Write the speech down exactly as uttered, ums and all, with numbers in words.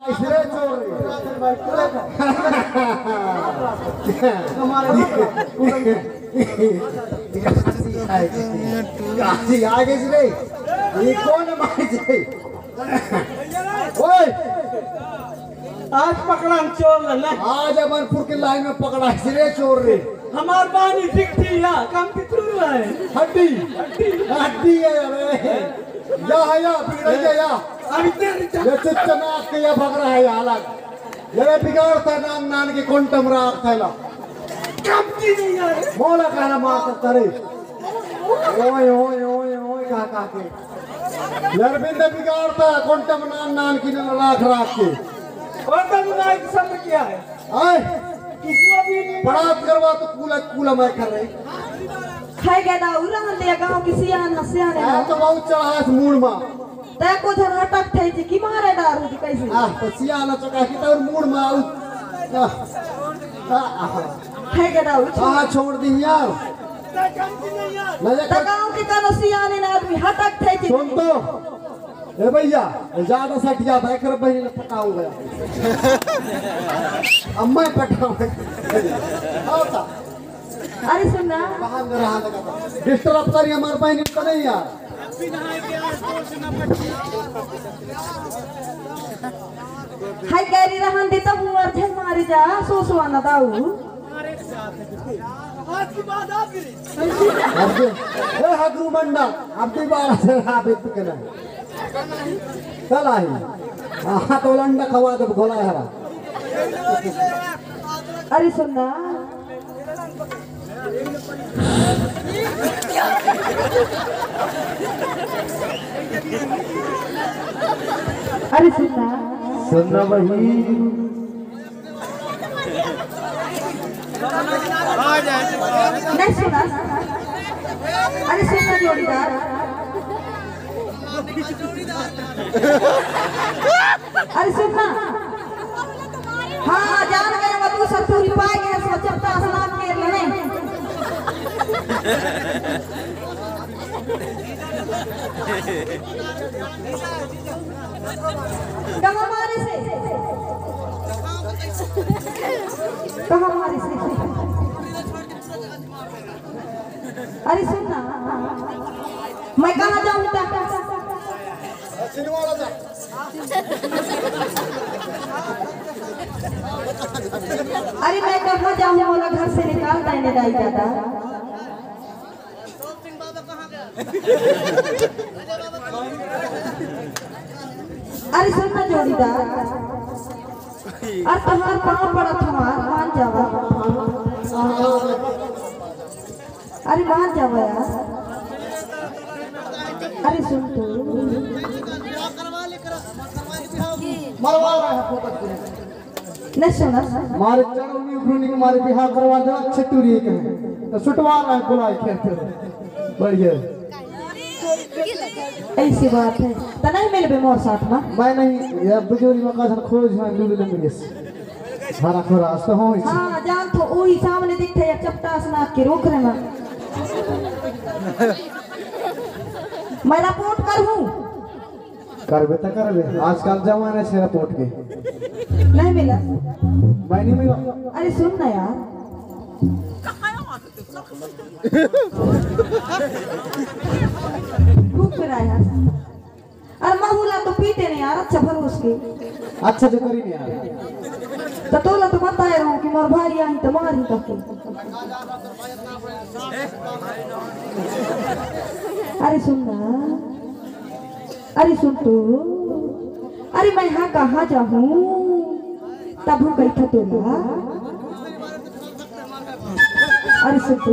इसरे चोर रे। काशी आ गए रे। ये कौन मारे रे? ओए, आज पकड़ा हम चोर ला ना। आज अमरपुर के लाइन में पकड़ा है रे चोर रे। हमार बानी दिखती है, काम पितरू है। हड्डी। हड्डी। हड्डी है रे। या है या, बिगड़ैया या। अभी तेरी चा- ये चुच्चनाक के या भग रहा है या अलग। ये बिगाड़ता नान नान के कोंटम राख थैला। काम की नहीं यार। मोला कहना मार सकता रे। ओए, ओए, ओए, ओए, कहा, कहा के। ये अरविंद बिगाड़ता, कोंटम नान नान की नन राख राख के। और तब ना एक शब्द क्या है? आए। किसी को भी नहीं। पड़ात करवा तो कूला, कूला मैं कर रही। खाए गए ना, उरा हम ले गाँव की सियान, सियाने ना। तो बहुत चढ़ा है मूड़ में। तै को झन हटक थे जी, कि मारे डारू जी कैसे? आह, तो सियाना चका की तो मूड़ में आऊ। आह, आह, आह। खाए गए ना, उठ। आह, छोड़ दी यार। नहीं, त गाँव के कोनो सियाने ना आदमी हटक थे जी। सुन तो, ए भैया, ज्यादा सट जाता है, कर बहिनी ने पटाऊंगा। अब मैं पटाऊंगा। आओ ता। अरे सुन ना। बाहर में रहा लगा। डिस्टर्ब करी हमारे बहिनी को नहीं यार। हाय गैरी रहन दे तब मुअर झन मारे जा, सो सो आना दाऊ। अरे, ए हगरू मंडल, अब दोबारा से रहा बित के ना। चल आई। हाँ, तो लंडा खवा दे भोला हरा। अरे सुन ना। अरे सुन ना। सुन ना भाई। नहीं सुना। अरे सुन ना जोड़ीदार। अरे सुन ना। हाँ, जान गए, वो दूसर पूरी पाए गए, सो चपटा स्नान के लिए नहीं। कहाँ मारे से? कहाँ मारे से? अरे सुन ना, मैं कहाँ जाऊँ बेटा? अरे मैं कहाँ जाऊँ, मोला घर से निकाल देने दाई दादा। अरे सुन ना जोड़ीदार, अरे तुम्हार पाँव पड़त हमार, मान जावा। अरे मान जावा यार। अरे सुन तो। मरवा रहा है फोकट को। नहीं सुना। मारे चढ़ो नहीं उठो नहीं, मारे बिहाव करवा दो, अच्छे टूरी एक है। तो सुटवा रहा है, बुलाए खेलते हैं। बढ़िया। ऐसी बात है। तो नहीं मिलबे मोर साथ में? मैं नहीं, ये बुजुर्ग में का खोज है, लूलू ने मिले। हरा खोरा, आज तो हो ही। हाँ, जान तो वही सामने दिखते हैं, चपटास नाक के रोक रहे ना। मैं रिपोर्ट कर हूँ। करबे त करबे, आजकल जमाना छे रिपोर्ट के। नहीं मिला। मैं नहीं मिला। अरे सुन ना यार। खूब पिराया। अरे महुला तो पीटे नहीं यार, अच्छा भरोस के। अच्छा जो करी नहीं यार। तो तोला तो बताए रहूं कि मोर भाई आई तो मारी तक। अरे सुन ना। अरे सुन तो, अरे मैं यहाँ कहाँ जाहूँ? तभू कहिथे तोला। अरे सुन तो,